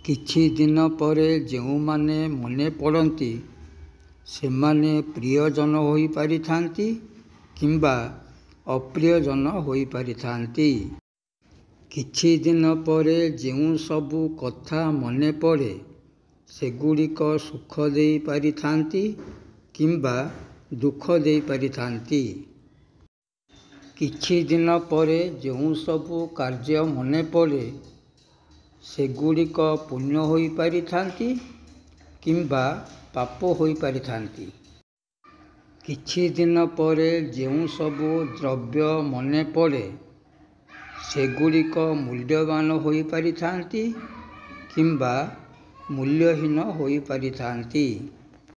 କିଛିଦିନ ପରେ ଯେଉଁମାନେ ମନେ ପଡ଼ନ୍ତି, ସେମାନେ ପ୍ରିୟଜନ ହୋଇପାରିଥାନ୍ତି କିମ୍ବା ଅପ୍ରିୟଜନ ହୋଇପାରିଥାନ୍ତି। କିଛିଦିନ ପରେ ଯେଉଁସବୁ କଥା ମନେପଡ଼େ, ସେଗୁଡ଼ିକ ସୁଖ ଦେଇ ପାରିଥାନ୍ତି କିମ୍ବା ଦୁଃଖ ଦେଇ ପାରିଥାନ୍ତି। କିଛିଦିନ ପରେ ଯେଉଁସବୁ କାର୍ଯ୍ୟ ମନେପଡ଼େ, ସେଗୁଡ଼ିକ ପୁଣ୍ୟ ହୋଇପାରିଥାନ୍ତି କିମ୍ବା ପାପ ହୋଇପାରିଥାନ୍ତି। କିଛିଦିନ ପରେ ଯେଉଁସବୁ ଦ୍ରବ୍ୟ ମନେପଡ଼େ, ସେଗୁଡ଼ିକ ମୂଲ୍ୟବାନ ହୋଇପାରିଥାନ୍ତି କିମ୍ବା ମୂଲ୍ୟହୀନ ହୋଇପାରିଥାନ୍ତି।